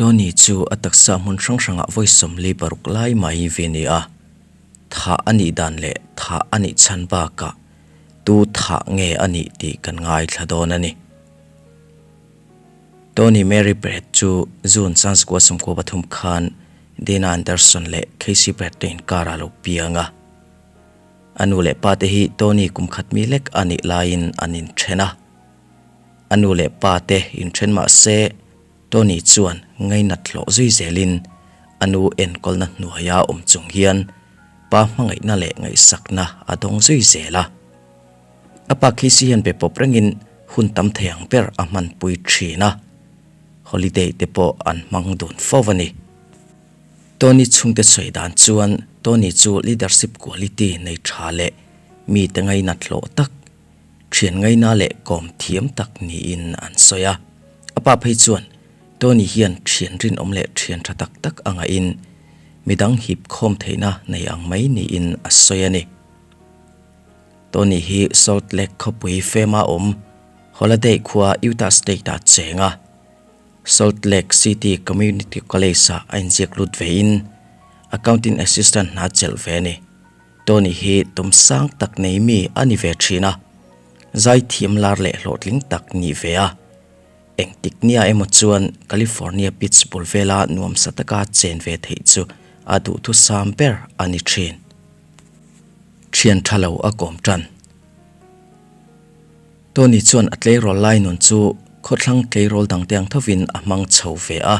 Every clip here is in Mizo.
Tony chu a taksa hmun hrang hrangah vawi 46 lai mai ve ni a, thah a nih dan leh thah a nih chhan bakah tu thah nge a nih tih kan ngaithla dawn a ni. Tony Mary Brett chu June 1993 khan Dana Anderson leh Casey Brett te inkar ah lo piang a. A nu leh pa te hi Tony kum khat mi lek a nih laiin an inthen a. A nu leh pa te inthen mah se Tony chuan ngainat hlawh zui zelin a nu enkawlna hnuaia awm chung hian pa hmangaihna leh ngaihsakna a dawng zui zel a. A pa Casey hian be pawp rengin hun tam thei ang ber a hmanpui thin a, holiday te pawh an hmang dun fo a ni. Tony chhungte sawi dan chuan Tony chu leadership quality nei tha leh mite ngainat hlawh tak, thian ngaina leh kawm thiam tak niin an sawi a. A pa phei chuan Tony hian thian rinawm leh thian tha tak tak a ngahin midang hip khawm theihna nei ang mai niin a sawi a ni. Tony hi Salt Lake khawpui fema awm Holaday khua Utah State-ah cheng a. Salt Lake City Community College-ah a inziak lut vein Accounting Assistant hna chelh ve a ni. Tony hi tum sang tak nei mi a ni ve thin a, zaithiam lar leh hlawhtling tak ni ve a. Engtik nia emaw chuan California Pittsburgh vela nuamsa taka chen ve theih chu a duhthusam ber a ni thin. Thian tha lo a kawm tan. Tony chuan a tleirawl lai nun chu khawthlang tleirawl dangte ang thovin a hmang chho ve a.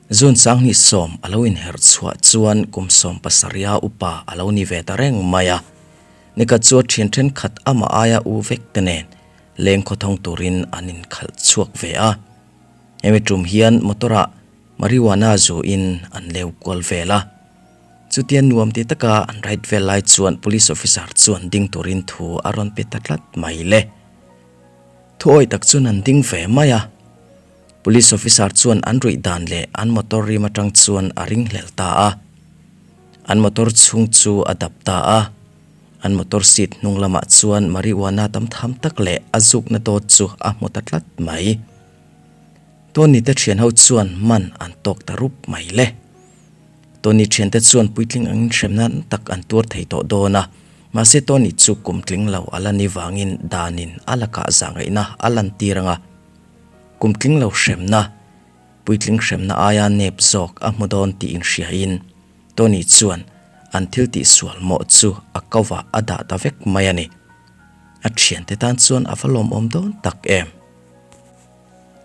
June 2010 a lo inherh chhuah chuan kum 17 a upa a lo ni ve ta reng mai a. Nikhat chu a thian thenkhat amah aia u vek te nen leng khawthawng turin an inkhalh chhuak ve a. Hemi tum hian motor-ah marijuana zuin an leu kual vel a. Chutia nuam ti taka an ride vel lai chuan police officer chuan ding turin thu a rawn pe ta tlat mai le. Thuawi tak chuan an ding ve mai a. Police officer chuan an ruih dan leh an motor rim atang chuan a ring hlel ta a. An motor chhung chu a dap ta a. An motor seat hnung lamah chuan marijuana tam tham tak leh a zukna dawt chu a hmu ta tlat mai. Tony te thian ho chuan man an tawk ta rup mai le. Tony thiante chuan puitling angin hremna tak an tuar thei tawh dawn a, mahse Tony chu kum tling lo a la ni vangin danin a lakah zahngaihna a lantir ang a. Kum tling lo hremna, puitling hremna aia nep zawk a hmu dawn tih inhriain Tony chuan an thil tihsual mawh chu a kovah a dah ta vek mai a ni. A thiante tan chuan a va lawmawm dawn tak em?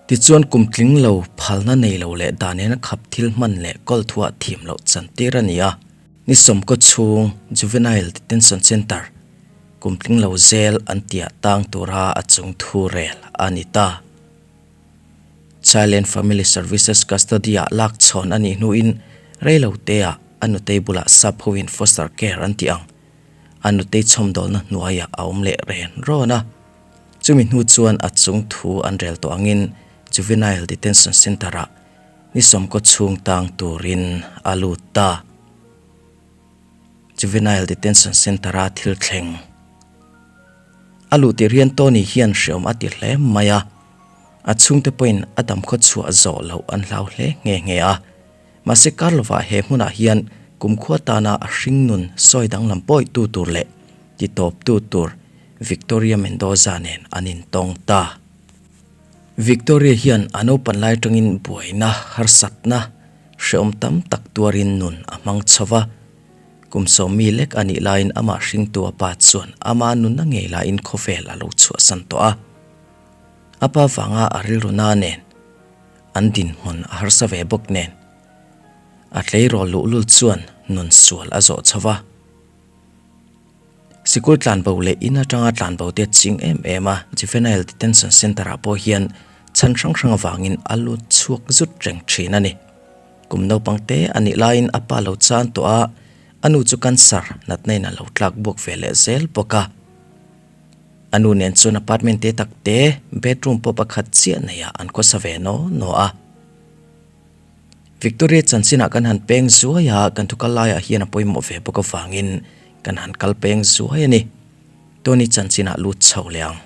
Tichuan kum tling lo, phalna nei lo leh dan ena khap thil hman leh kawl thuah thiam loh chantir a ni a. Ni sawmkaw chhung Juvenile Detention Centre kum tling lo zel an tiah tang tura a chung thu rel a ni ta. Child and Family Services Custody-ah lak chhawn a nih hnuin reiloteah a nutei bulah sap hoin foster care an tih ang a nutei chhawmdawlna hnuaiah a awm leh ren rawn a. Chumi hnu chuan a chung thu an rel tawh angin Juvenile Detention Centre-ah ni sawmkaw chhung tang turin a lut ta. Juvenile Detention Centre-a thil thleng a luh tir hian Tony hian hreawm a ti hle mai a, a chhungte pawhin a damkhaw chhuah zawh loh an hlau hle nghe nghe a. Mahse kar lovah he hmunah hian kumkhua tana a hringnun sawi danglam pawitu tur leh titawptu tur Victoria Mendoza nen an intawng ta. Victoria hian a naupan lai atangin buaina, harsatna, hrehawm tam tak tuarin nun a hmang chho va. Kum sawmmi lek a nih laiin amah hringtu a pa chuan ama nunna ngei laiin khawvel a lo chhuahsan tawh a. A pa vanga a rilru na nen an dinhmun a harsa ve bawk nen a tleirawl luhlul chuan nun sual a zawh chho va. Sikul tlanbo leh in atanga tlanbo te ching em em a, Juvenile Detention Centre ah pawh hian chhan hrang hrang avangin a lut chhuak zut reng thin a ni. Kum naupang te a nih laiin a pa lo chan tawh a, a nu chu cancer natna in a lo tlak buak ve leh zel bawk a. A nu nen chuan apartment te tak te, bedroom pawh pakhat chiah neiah an khawsa ve naw naw a. Victoria chanchinah kan han peng zuai a, kan thukal laiah hian a pawimawh ve bawk avangin kan han kal peng zuai a ni. Tony chanchinah lut chho leh ang.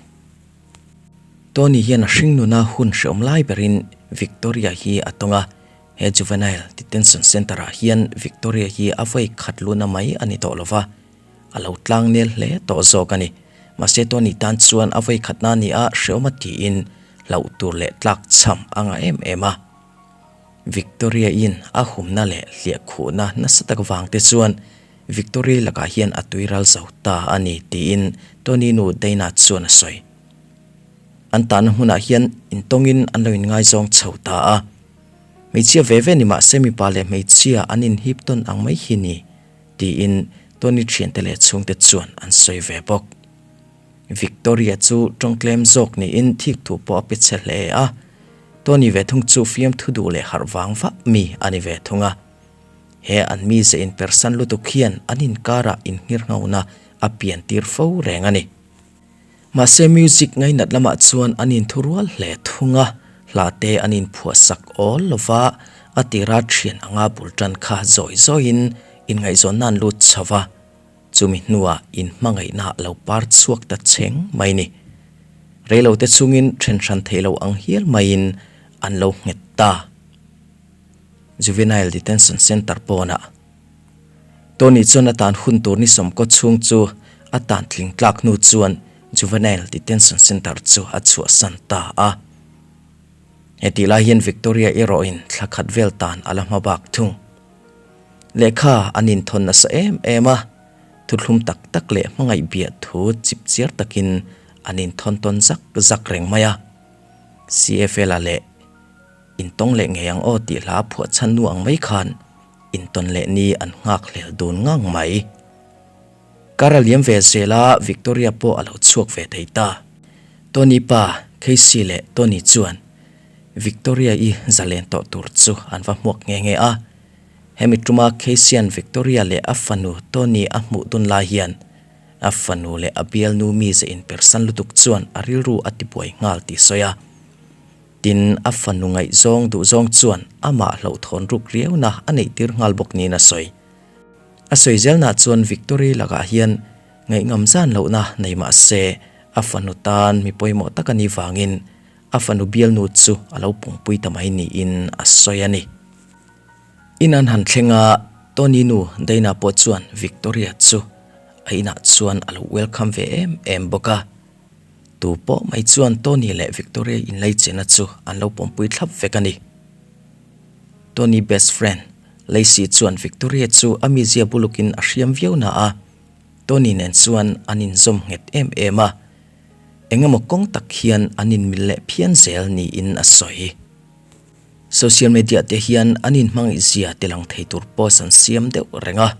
Tony hian a hring nuna hun hreawm lai berin Victoria hi a tawng a, he Juvenile Detention Centre-ah hian Victoria hi a vawi khat luhna mai a ni tawh lo va, a lo tlang nel hle tawh zawk a ni. Mahse Tony tan chuan a vawi khatna a ni a, hreawm a tiin hlauh tur leh tlak chham a ngah em em a. Victoria-in a humna leh hliahkhuhna nasa tak vang te chuan Victoria lakah hian a tui ral zo ta a ni tiin Tony nu Dana chuan a sawi. An tahna hmunah hian intawngin an lo inngaizawng chho ta a. Hmeichhia ve ve ni mah se mipa leh hmeichhia an inhip tawn ang mai hi ni tiin Tony thiante leh chhungte chuan an sawi ve bawk. Victoria chu tawngtlem zawk niin thik thu pawh a pe chhe hle a. Tony ve thung chu fiamthu duh leh harh vang vah mi a ni ve thung a. He an mize inpersan lutuk hian an inkarah inngirngona a pian tir fo reng a ni. Mahse music ngainat lamah chuan an inthurual hle thung a, hla te an inphuahsak awl lo va, a tira thian anga bul tan kha zawi zawiin inngaihzawnna an lut chho va, chumi hnuah inhmangaihna a lo par chhuak ta chheng mai ni. Reilote chungin then hran theih lo ang hial maiin an lo nghet ta. Juvenile Detention Centre pawnah Tony chuan a tan hun tur ni sawmkaw chhung chu a tan tling tlak hnu chuan Juvenile Detention Centre chu a chhuahsan ta a. Hetih lai hian Victoria erawhin thla khat vel tan a la hma bak thung. Lehkha an inthawn nasa em em a, thuthlum tak tak leh hmangaih biah thu chip chiar takin an inthawn tawn zak zak reng mai a. CFL-a leh Intawng leh ngei ang aw tih hla phuah chhan nu ang mai khan intawn leh ni an nghak hlel dun ngang mai. Kar a liam ve zel a, Victoria pawh a lo chhuak ve thei ta. Tony pa, Casey leh Tony chuan Victoria-i zalen tawh tur chu an va hmuak nghe nghe a. Hemi tuma Casey-a'n Victoria leh a fanu Tony a hmuh dun lai hian a fanu leh a bialnu mize inpersan lutuk chuan a rilru a tibuai nghal tih sawi a. Tin, a fanu ngaihzawng duhzawng chuan amah hlauhthawn ruk riauna a neihtir nghal bawk niin a sawi. A sawi zelnah chuan Victory lakah hian ngaihngam zan lohna nei mah se a fanu tan mi pawimawh tak a nih vangin a fanu bialnu chu a lo pungpui ta mai niin a sawi a ni. In an han thleng a, Tony nu Dana pawh chuan Victoria chu a inah chuan a lo welcome ve em em bawk a. Tu pawh mai chuan Tony leh Victoria inleichena chu an lo pawmpui thlap vek a ni. Tony best friend, Lacey chuan Victoria chu a mizia bulukin a hriam viau na a, Tony nen chuan an inzawm nghet em em a, engemaw kawng tak hian an inmil leh phian zel niin a sawi. Social media te hian an inhmangaihzia tilang thei tur post an siam deuh reng a.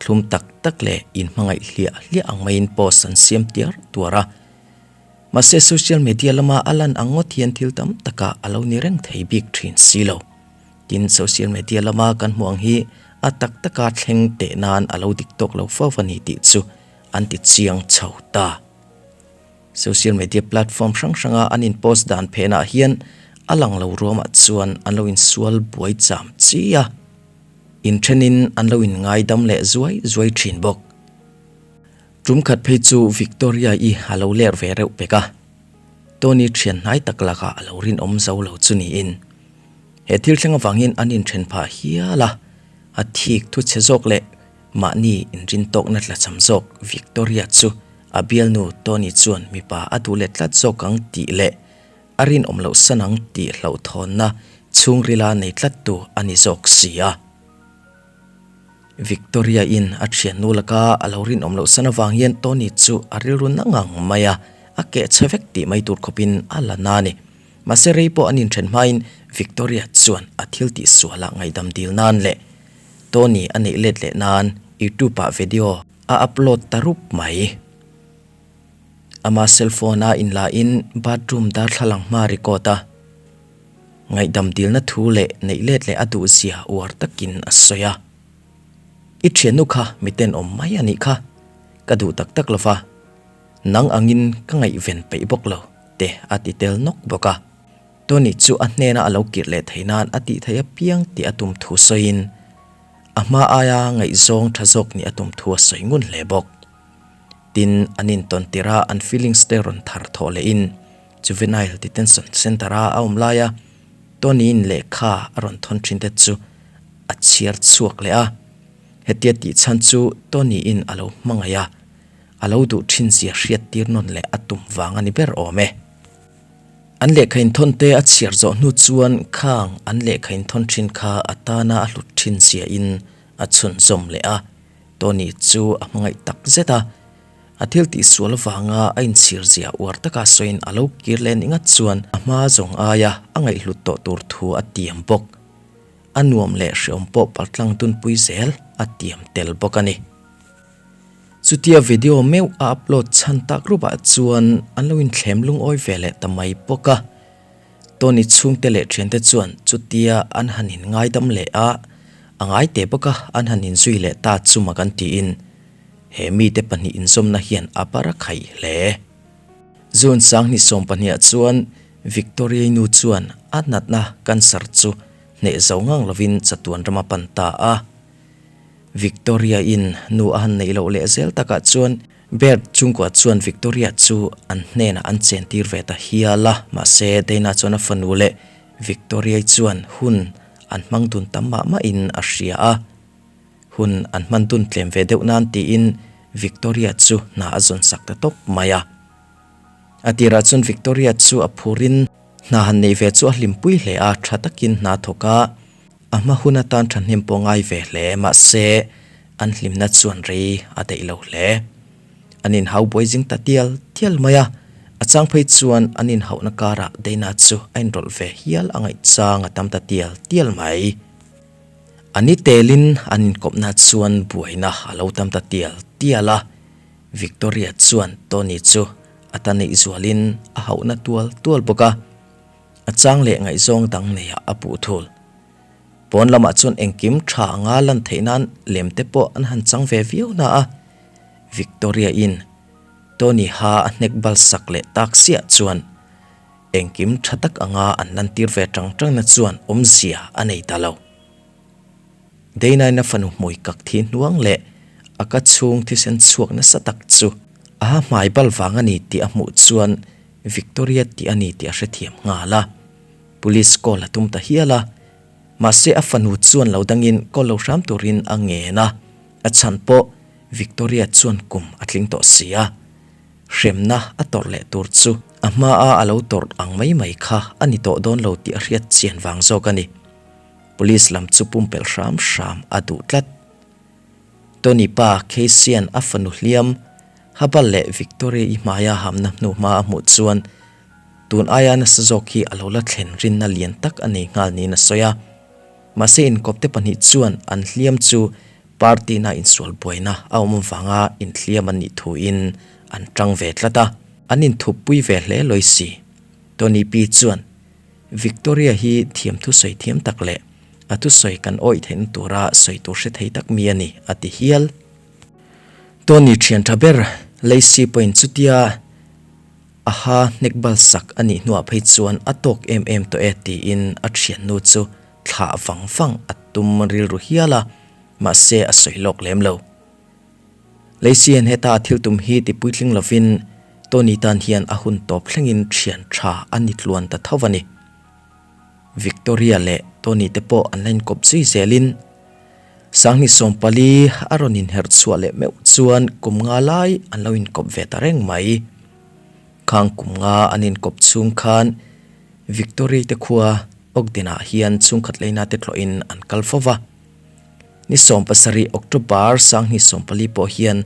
Thlum tak tak leh inhmangaih hliah hliah ang maiin post an siam tiar tuar a. Mahse social media lama a lan ang ngawt hian thil tam takah a lo ni reng thei bik thin si lo. Tin, social media lama kan hmuh ang hi a tak taka thleng teh nan a lo dik tawk lo fo a ni tih chu an ti chiang chho ta. Social media platform hrang hranga an in post dan phenah hian a lang lo ruamah chuan an lo insual buai cham chi a. Inthenin an lo inngaidam leh zuai zuai thin bawk. Tum khat phei chu Victoria-i a lo ler ve reuh pek a, Tony thian hnai tak lakah a lo rinawm zo lo chu niin. He thil thleng avangin an inthen phah hial a, a thik thu chhe zawk leh mahni inrintawkna tlachham zawk Victoria chu a bialnu Tony chuan mipa a duh leh tlat zawk ang tih leh A rinawm loh san ang tih hlauhthawnna chhungrila nei tlattu a ni zawk si a. Victoria-in a thiannu laka a lo rinawm loh san avang hian Tony chu a rilru na ngang mai a, a keh chhe vek tih mai tur khawpin a la na a ni. Mahse rei pawh an inthen hmain Victoria chuan a thil tih sualah ngaihdam dil nan leh Tony a neih let leh nan YouTube-ah video a upload ta rup mai. Ama cellphone a inla in bathroom darthlalang hma record a, ngaihdam dilna thu leh neih let leh a duh zia uar takin a sawi a. I thiannu kha mi tenawm mai a nih kha, ka duh tak tak lova, nang angin ka ngaihven peih bawk lo te a ti tel nawk bawk a. Tony chu a hnena a lo kirh leh theih nan a tih theih apiang tih a tum thu sawiin a hma aia ngaihzawng tha zawk nih a tum thu a sawi ngun hle bawk. Tin, an intawn tirh a an feelings te rawn thar thawh leh in Juvenile Detention Centre a a awm lai a, Tony-in lehkha a rawn thawn thin te chu a chhiar chhuak leh a. Hetia tih chhan chu Tony-in a lo hmangaih a, a lo duh thin zia hriat tir nawn leh a tum vang a ni ber awm e. An lehkha inthawn te a chhiar zawh hnu chuan khang an lehkha inthawn thin kha a tana a hlut thin zia in a chhunzawm leh a. Tony chu a hmangaih tak zet a, a thil tihsual avanga a inchhir zia uar taka sawiin a lo kir leh ni ngat chuan a hma zawng aia a ngaihhlut tawh tur thu a tiam bawk. A nuam leh hreawm pawh paltlang tunpui zel a tiam tel bawk a ni. Chutia video meuh a upload chhan tak rupah chuan an lo inthlem lungawi ve leh ta mai bawk a. Tony chhungte leh thiante chuan chutia an han in ngaidam leh a, a ngai teh bawk a an han inzui leh ta chu mak an tiin he mite pahnih inzawmna hian a bar a khaih hle. June 2020ah chuan Victoria-i nu chuan a natna cancer chu hneh zo ngang lovin chatuan ram a pan ta a. Victoria-in nu a han neih loh leh zel takah chuan Bert chungkua chuan Victoria chu an hnenah an chentir ve ta hial a, mahse Dana chuan a fanu leh Victoria-i chuan hun an hmang dun tam mah mahin a hria a. Hun an hman dun tlem ve deuh nan tiin Victoria chu hna a zawn sak ta tawp mai a. A tirah chuan Victoria chu a phurin hna han neih ve chu a hlimpui hle a, tha takin hna thawk a. A hma hun atan thahnem pawh ngai ve hle, mahse an hlimna chuan rei a daih lo hle. An inhau buai zing ta tial tial mai a, a chang phei chuan an inhauhna karah Dana chu a inrawlh ve hial a ngaih chang a tam ta tial tial mai. A ni telin an inkawpna chuan buaina a lo tam ta tial tial a, Victoria chuan Tony chu a ta neih zualin a hauhna tual tual bawk a. A chang leh ngaihzawng dang neiah a puh thul. Pawn lamah chuan engkim tha anga lan theih nan lem te pawh an han chang ve viau na a, Victoria in Tony ha a hnek bal sak leh tak siah chuan engkim tha tak anga an lantir ve tang tang na chuan awmzia a nei ta lo. Dana-in a fanu hmui kak thi hnuang leh a ka chhung thisen chhuak nasa tak chu a ha hmai bal vang a ni tih a hmuh chuan Victoria tih a ni tih a hrethiam nghal a, police call a tum ta hial a, mahse a fanu chuan lo dangin call lo hram turin a ngen a, a chhan pawh Victoria chuan kum a tling tawh si a, hremna a tawrh leh tur chu a hmaa a lo tawrh ang mai mai kha a ni tawh dawn lo tih a hriat chian vang zawk a ni. Police lam chu pumpelh hram hram a duh tlat. Tony pa Casey-a'n a fanu hliam Habal leh Victoria-i hmaia hamna hnuhma a hmuh chuan tun aia nasa zawk hi a lo la thlen rinna lian tak a nei nghal niin a sawi a. Mahse inkawpte pahnih chuan an hliam chu party-na insual buaina a awm avanga inhliam an nih thuin an tang ve tlat a. An inthuppui ve hle lawi si. Tony pi chuan Victoria hi thiam thusawi thiam tak leh a thusawi kan awih theihna tura sawi tur hre thei tak mi a ni, a ti hial. Tony thian tha ber Lacey pawhin chutia a ha hnek bal sak a nih hnuah phei chuan a tawk em em tawh e tiin a thiannu chu thlah vang vang a tum rilru hial a, mahse a sawi lawk lem lo. Lacey hian heta a thil tum hi ti puitling lovin Tony tan hian a hun tawp thlengin thian tha a ni tluan ta tho a ni. Victoria leh Tony te pawh an la inkawp zui zelin 2014 a rawn inherh chhuah leh meuh chuan kum nga lai an lo inkawp ve ta reng mai. Khang kum nga an inkawp chhung khan Victoria te khua Ogden-ah hian chhungkhat leina te tlawhin an kal fo va. Ni 17 October 2014 pawh hian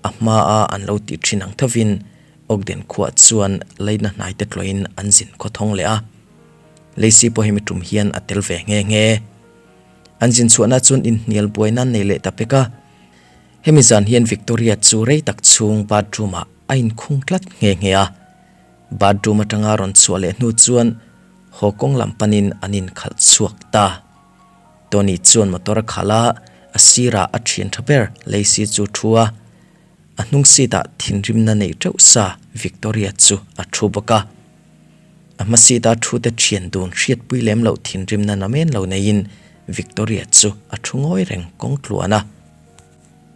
a hmaa an lo tih thin ang thovin Ogden khuah chuan leina hnai te tlawhin an zin khawthawng leh a. Lacey pawh hemi tum hian a tel ve nghe nghe. An zin chhuahna chuan inhnial buai nan nei leh ta pek a. Hemi zan hian Victoria chu rei tak chhung bathroom ah a inkhung tlat nghe nghe a. Bathroom atanga rawn chhuah leh hnu chuan haw kawng lam panin an inkhalh chhuak ta. Tony chuan motor a khalh a, a sirah a thian tha ber Lacey chu a thu a. A hnung seat ah thinrimna neih teuh sa Victoria chu a thu bawk a. A hma seat a thu te thian dun hriatpui lem loh thinrimna namen lo neiin Victoria chu a thu ngawi reng kawng tluan a.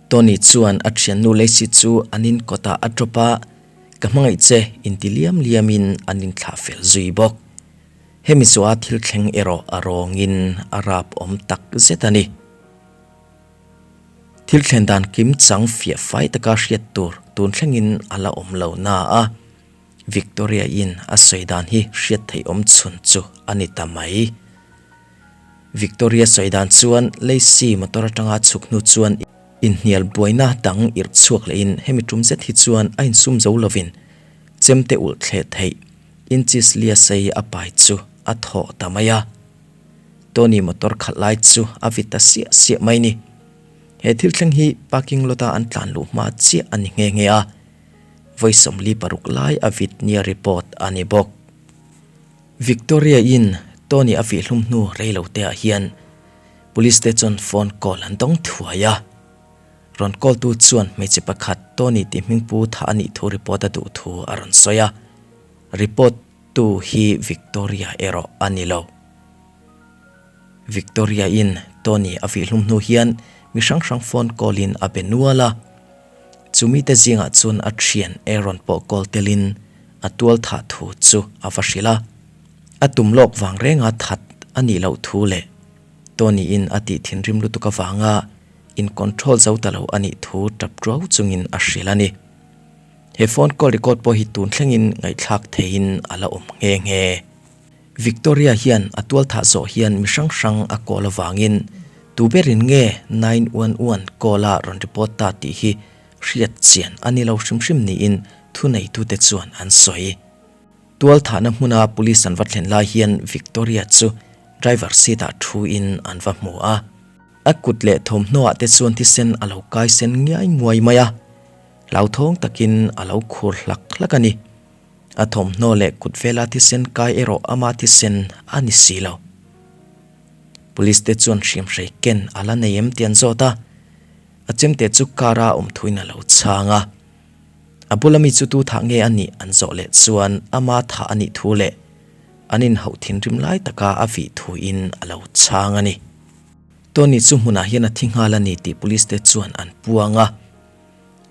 Tony chuan a thiannu Lacey chu an in kawtah a drop a, Ka hmangaih che inti liam liamin an inthlah fel zui bawk. Hemi zawha thil thleng erawh a rawngin a rap awm tak zet a ni. Thil thlen dan kim chang fiah fai taka hriat tur tun thlengin a la awm lo na a, Victoria-in a sawi dan hi hriat theih awm chhun chu a ni ta mai. Victoria sawi dan chuan Lacey motor atanga chhuk hnu chuan inhnial buaina dang irh chhuak lehin hemi tum zet hi chuan a insum zo lovin chemte ulh thleh theih inches lia sei a pai chu a thawh ta mai a. Tony motor khalh lai chu a vit ta siah siah mai ni. He thil thleng hi parking lot a an tlan luh hma chiah a ni nghe nghe a, vawi 46 lai a vit nia report a ni bawk. Victoria in Tony a vih hlum hnu rei lo te ah hian police te chuan phone call an dawng thuai a. Rawn call tu chuan hmeichhe pakhat Tony tih hming pu thah a nih thu report a duh thu a rawn sawi a. Report Tu hi Victoria erawh a ni lo. Victoria in Tony a vih hlum hnu hian mi hrang hrang phone call in a be nual a. Chu mite zingah chuan a thian Aaron pawh call telin a tual thah thu chu a va hrilh a. A tum lawk vang renga that a nih loh thu leh Tony in a tih thinrim lutuk avanga in control zo ta lo a nih thu tap tuau chungin a hrilh a ni. He phone call record pawh hi tun thlengin ngaihthlak theihin a la awm nghe nghe. Victoria hian a tual thah zawh hian mi hrang hrang a call avangin tu berin nge 911 call a rawn report ta tih hi hriat chian a ni lo hrim hrim niin thuneitute chuan an sawi. Tual thahna hmuna police an va thlen lai hian Victoria chu driver seat ah thu in an va hmu a. A kut leh thawmhnaw ah te chuan thisen a lo kai sen ngiai nguai mai a. Hlauthawng takin a lo khur hlak hlak a ni. A thawmhnaw leh kut vela thisen kai erawh ama thisen a ni si lo. Police te chuan hriamhrei ken a la nei em tih an zawt a, a chemte chu car a awm thuin a lo chhang a. A bula mi chu tu thah nge a nih an zawh leh chuan ama thah a nih thu leh an inhauh thinrim lai taka a vih thuin a lo chhang a ni. Tony chu hmunah hian a thi nghal a ni tih police te chuan an puang a.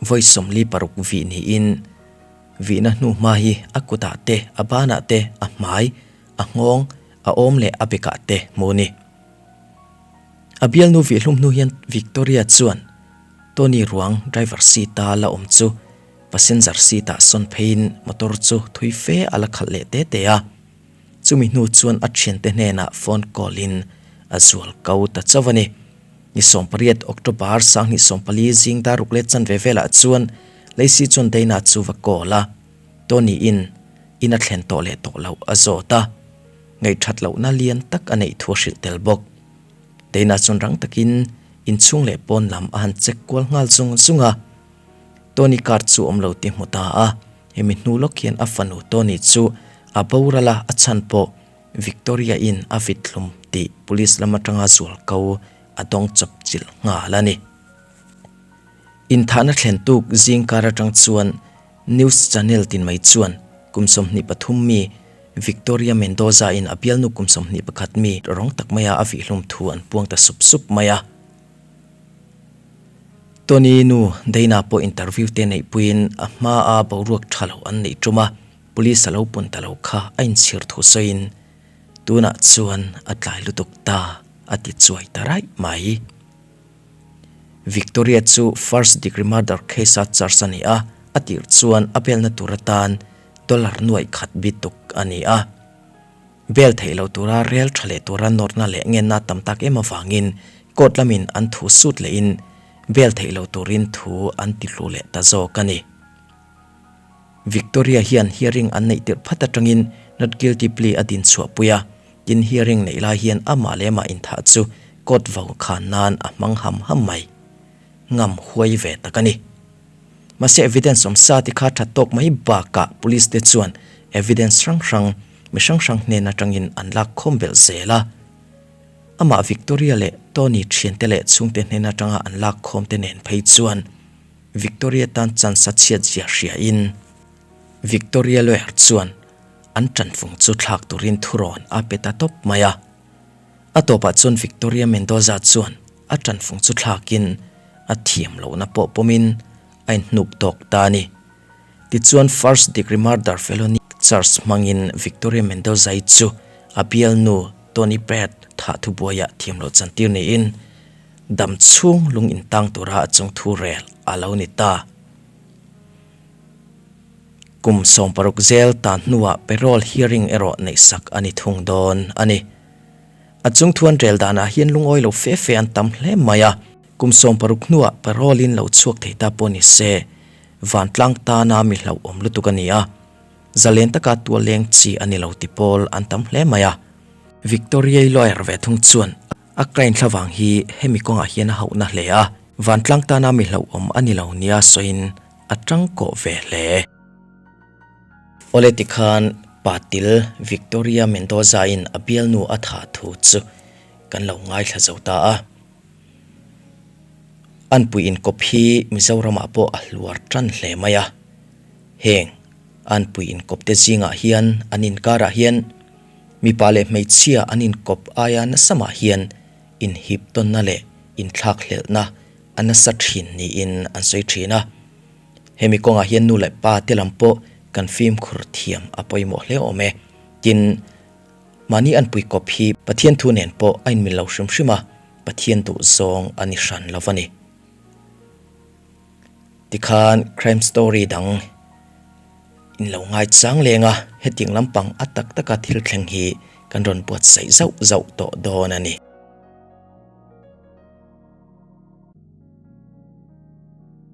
Vawi 46 vih niin vihna hnuhma hi a kutah te, a banah te, a hmai, a nghawng, a awm leh a bekah te hmu a ni. A bialnu vih hlum hnu hian Victoria chuan Tony ruang driver seat-a la awm chu passenger seat-ah sawn pheiin motor chu thui fe a la khalh leh te te a. Chumi hnu chuan a thiante hnenah phone call-in a zual ko ta chauh a ni. Ni 18 October 2014 zing dar ruk leh chanve velah chuan Lacey chuan Dana chu va call a, Tony in in a thlen tawh leh tawh loh a zawt a, ngaihthat lohna lian tak a neih thu a hrilh tel bawk. Dana chuan rang takin inchhung leh pawn lam a han check kual nghal zung zung a, Tony car chu awm lo ti hmu ta a, hemi hnu lawk hian a fanu Tony chu a boral a, a chhan pawh Victoria in a vit hlum tih police lam atanga zual ko a dawng chawp chilh nghal a ni. Inthahna thlen tuk zing kar atang chuan news channel tin mai chuan kum 23 mi Victoria Mendoza in a bialnu kum 21 mi rawng tak maia a vih hlum thu an puang ta sup sup mai a. Tony nu Dana pawh interview te neihpuiin a hmaa boruak tha lo an neih tum a. Police a lo pun ta lo kha a inchhir thu sawiin, Tunah chuan a tlai lutuk ta, a ti chuai ta raih mai. Victoria chu first degree murder case a charge a ni a, a tir chuan a bail na tur atan dollar nuaih khat bituk a ni a. Bail theih loh tura rel tha leh tura nawrna leh ngenna tam tak em avangin court lamin an thu sut lehin bail theih loh turin thu an ti hlu leh ta zawk a ni. Victoria hian hearing an neih tirh phat atangin not guilty plea a din chhuahpui a, tin hearing neih lai hian amah leh amah inthah chu court vo khan nan a hmang ham ham mai. Ngam huai ve tak a ni. Mahse evidence awm sa ti kha that tawk mai bakah police te chuan evidence hrang hrang mi hrang hrang hnen atangin an lak khawm belh zel a. Amah Victoria leh Tony thiante leh chhungte hnen atanga an lak khawm te nen phei chuan Victoria tan chance a chhiat zia hria in Victoria lawyer chuan an tanfung chu thlak turin thurawn a pe ta tawp mai a. A tawpah chuan Victoria Mendoza chuan a tanfung chu thlakin a thiam lohna pawh pawmin a inhnuk tawk ta a ni. Tichuan first degree murder felony charge hmangin Victoria Mendoza-i chu A bialnu Tony Pratt thah thubuaiah thiam loh chantir niin dam chhung lung intang tura a chung thu rel a lo ni ta. Kum 16 zel tan hnuah parole hearing erawh neihsak a ni thung dawn a ni. A chung thu an rel danah hian lungawi lo fe fe an tam hle mai a. Kum 60 hnuah parole in lo chhuak thei ta pawh ni se, vantlang tana mi hlauhawm lutuk a ni a. Zalen taka tualleng chi a ni lo ti pawl an tam hle mai a. Victoria'i lawyer ve thung chuan a client thlavang hi hemi kawngah hian a hauhna hle a, vantlang tana mi hlauhawm a ni lo nia sawiin a tangkawh ve hle. Awle tikhan Patil Victoria Mendoza-in a bialnu a thah thu chu kan lo ngaithla zo ta a. Anpui inkawp hi Mizoramah pawh a hluar tan hle mai a. Heng anpui inkawpte zingah hian an inkarah hian mipa leh hmeichhia an inkawp aia nasa mah hian inhip tawnna leh inthlakhlelhna a nasa thin niin an sawi thin a. Hemi kawngah hian nu leh pa te lam pawh kan fimkhur thiam a pawimawh hle awm e. Tin, mahni anpui kawp hi Pathian thu nen pawh a inmil lo hrim hrim a, Pathian duh zawng a ni hran lo a ni. Tikhan crime story dang in lo ngai chang leng a, hetiang lampang a tak taka thil thleng hi kan rawn buatsaih zauh zauh tawh dawn a ni.